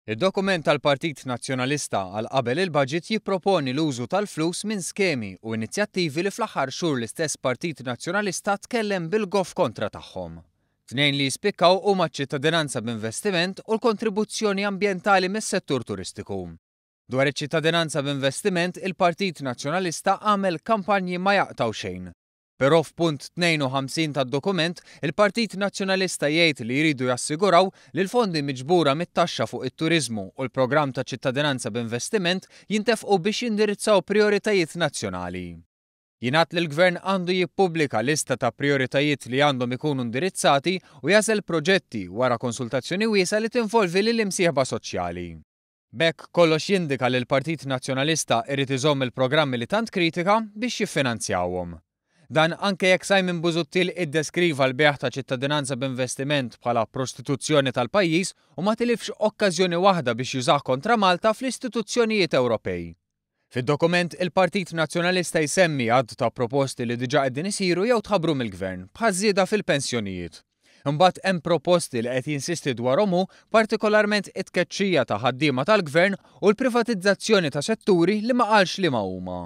Id-dokument tal-Partit Nazzjonalista għal qabel il-budget jipproponi l-użu tal-flus minn skemi u inizjattivi li fl-aħħar xhur l-istess Partit Nazzjonalista tkellem bil-goff kontra tagħhom. Tnejn li jispikkaw huma ċ-ċittadinanza b'investiment u l-kontribuzzjoni ambjentali mis-settur turistiku. Dwar iċ-ċittadinanza b'investiment, il-Partit Nazzjonalista għamel kampanji ma jaqtgħu xejn. Però f'punt 52 tad-dokument, il-Partit Nazzjonalista jgħid li jridu jassiguraw li l-fondi miġbura mit-taxxa fuq it-turiżmu u l-programm ta' ċittadinanza b'investiment jintefqu biex jindirizzaw prijoritajiet nazzjonali. Jingħad li l-Gvern għandu jippubblika lista ta' prijoritajiet li għandhom ikunu indirizzati u jagħżel proġetti wara konsultazzjoni wiesgħa li tinvolvi lill-imsieħba soċjali. B'hekk kollox jindika li l-Partit Nazzjonalista irid iżomm il-programmi li tant kritika biex jiffinanzjawhom. Dan anke jekk Simon Busuttil iddeskriva l-bejgħ ta' ċittadinanza b'investiment bħala prostituzzjoni tal-pajjiż u ma tilifx okkażjoni waħda biex jużah kontra Malta fl-istituzzjonijiet Ewropej. Fid-dokument, il-Partit Nazzjonalista jsemmi għadd ta' proposti li diġà qegħdin isiru jew tħabbru mill-Gvern, bħaż-żieda fil-pensjonijiet. Imbagħad hemm proposti li qed jinsisti dwarhom hu, partikolarment it-tkeċċija ta' ħaddiema tal-Gvern u l-privatizzazzjoni ta' setturi li ma qalx liema huma.